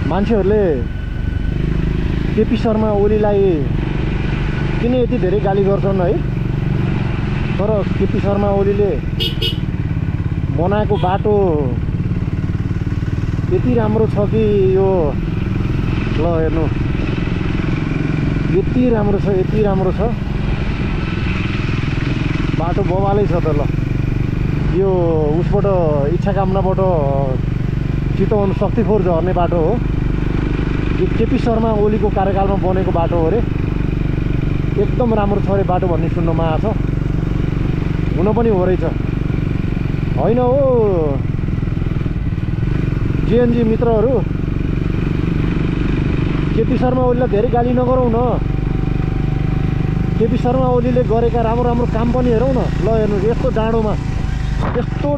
मान्छेहरूले केपी शर्मा ओलीलाई किन यति धेरै गाली गर्छन् है, तर केपी शर्मा ओलीले बनाएको बाटो यति राम्रो छ कि यो ल हेर्नु यति राम्रो छ बाटो बवालै छ त। ल यो उसबाट इच्छाकामनाबाट चितवन शक्तिखोर झर्ने बाटो हो, यो केपी शर्मा ओलीको कार्यकालमा बनेको बाटो हो अरे। एकदम राम्रो छ अरे बाटो भन्ने सुन्नमा आएको छ, हुन पनि हो रहेछ। होइन हो जिएनजी मित्रहरू, केपी शर्मा ओलीलाई धेरै गाली नगरौँ न। केपी शर्मा ओलीले गरेका राम्रो राम्रो काम पनि हेरौँ न। ल हेर्नु यस्तो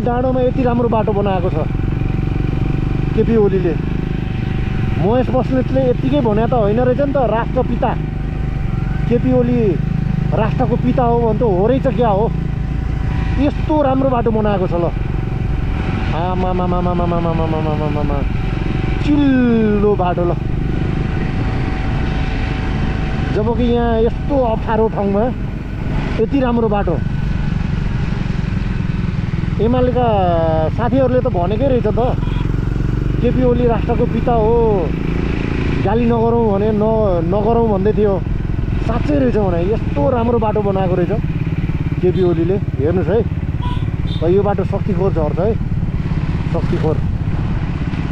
डाँडोमा यति राम्रो बाटो बनाएको छ केपी ओलीले। महेश बस्नेतले यत्तिकै भने त होइन रहेछ नि त, राष्ट्रपिता केपी ओली राष्ट्रको पिता हो भने त हो रहेछ क्या हो। यस्तो राम्रो बाटो बनाएको छ। ल आमामामामामामामामामामा चिल्लो बाटो। ल जबकि यहाँ यस्तो अप्ठ्यारो ठाउँमा यति राम्रो बाटो। एमालेका साथीहरूले त भनेकै रहेछ त केपी ओली राष्ट्रको पिता हो, गाली नगरौँ भने नगरौँ भन्दै थियो। साँच्चै रहेछ भने यस्तो राम्रो बाटो बनाएको रहेछ केपी ओलीले। हेर्नुहोस् है, यो बाटो शक्तिखोर झर्छ है, शक्तिखोर।